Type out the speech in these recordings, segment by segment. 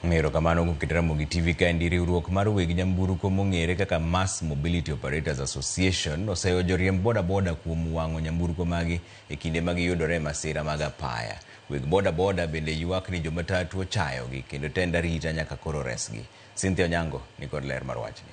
Erokamano kuom keto Ramogi TV kaendi. Riwruok mar weg nyamburko mong'ere kaka Mass Mobility Operators Association oseyo joriemb bodaboda kuom wang'o nyamburko magi e kinde ma giyudore e masira mag apaya. Weg bodaboda bende ywak ni jomatatu ochayogi kendo tend arita nyaka koro resgi. Cynthia Onyango nikod ler mar wachni.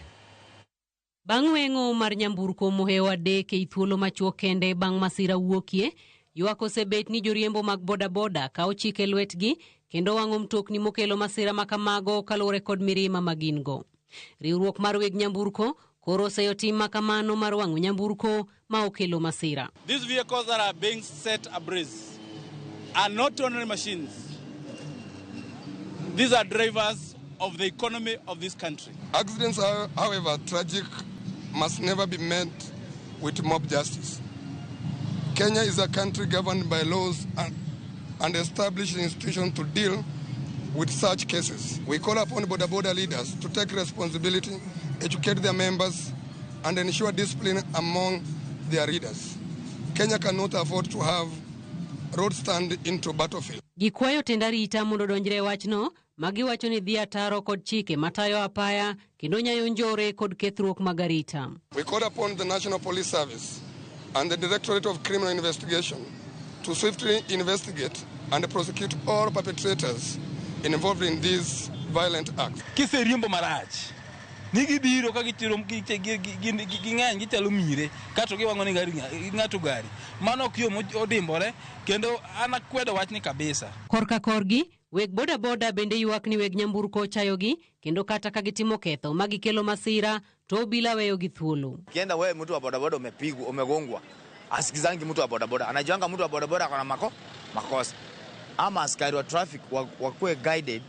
Bang' weng'o mar nyamburko mohewo adek ei thuolo machuok kende bang' masira wuokie, ywak osebet ni joriembo mag bodaboda kawo chik e lwetgi kendo wang'o mtokni mokelo masira ma kamago kaluwore kod mirima ma gin go. Riwruok mar weg nyamburko koro oseyo tim ma kamano mar wang'o nyamburko ma okelo masira. These vehicles that are being set ablaze are not only machines. These are drivers of the economy of this country. Accidents, are, however tragic, must never be met with mob justice. Kenya is a country governed by laws and established institutions to deal with such cases. We call upon boda boda leaders to take responsibility, educate their members, and ensure discipline among their leaders. Kenya cannot afford to have roads turned into battlefield. Gikwayo tend arita mondo odonjre e wachno ma giwacho ni dhi ataro kod chike matayo apaya kendo nyayo njore kod kethruok mag arita. We call upon the National Police Service and the Directorate of Criminal Investigation to swiftly investigate and prosecute all perpetrators involved in these violent acts. Kiseriembo marach ni gibiro ka gitiro ging'eny gichalo mire kato giwang'o ni gari ng'ato gari mano ok yo modimbore kendo an akwedo wachni kabisa. Korka korgi, weg bodaboda bende ywak ni weg nyamburko ochayogi kendo kata ka gitimo ketho ma gikelo masira to obila weyogi thuolo. Kienda wewe mtu wa bodaboda umepigwa, umegongwa, asikizangi mtu wa bodaboda, anajuanga mtu wa bodaboda akona makosa. Ama askari wa traffic wakuwe guided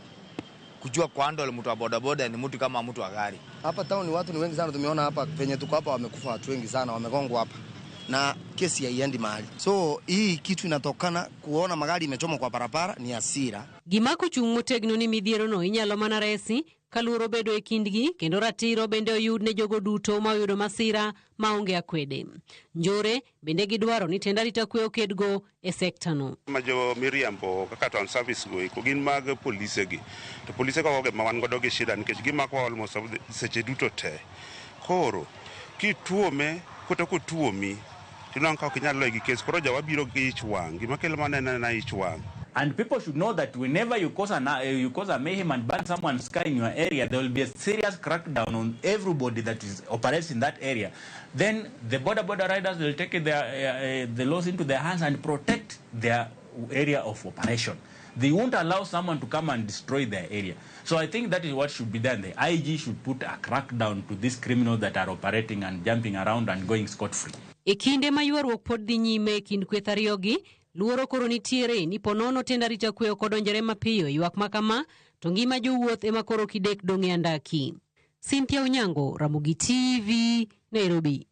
kujua kuhandle mtu wa bodaboda ni mtu kama mtu wa gari. Hapa town watu ni wengi sana, tumeona hapa penye tuko hapa wamekufa watu wengi sana, wamegongwa hapa na kesi haiendi mahali. So hii kitu inatokana kuona magari imechomwa kwa barabara ni hasira. Gimako chung' motegno ni midhierono inyalo mana resi ka luoro bedo e kindgi kendo ratiro bende oyud ne jogo duto ma oyudo masira maonge akwede. Njore bende gidwaro ni tend arita kwe okedgo e sektano. Ma jo miriambo kaka town service go eko gin mag polise gi to polise go ma wan godo gi shida nikech gimako almost seche duto te koro kituome kata kotuomi tinwang'o ka ok inyal loyo gi kes koro jowa biro gi ich wang' gima kelo mano en ena ich wang'. And people should know that whenever you cause a mayhem and burn someone's car in your area, there will be a serious crackdown on everybody that is operates in that area. Then the boda boda riders will take the laws into their hands and protect their area of operation. They won't allow someone to come and destroy their area. So I think that is what should be done. The IG should put a crackdown to these criminals that are operating and jumping around and going scot-free. E kinde ma ywaruok pod dhi nyime e kind kweth ariyogi, luoro koro nitiere ni ponono tend arita kwe ok odonjore mapiyo e ywak ma kama, to ngima jowuoth ema koro kidek dong' e andaki. Cynthia Onyango, Ramogi TV, Nairobi.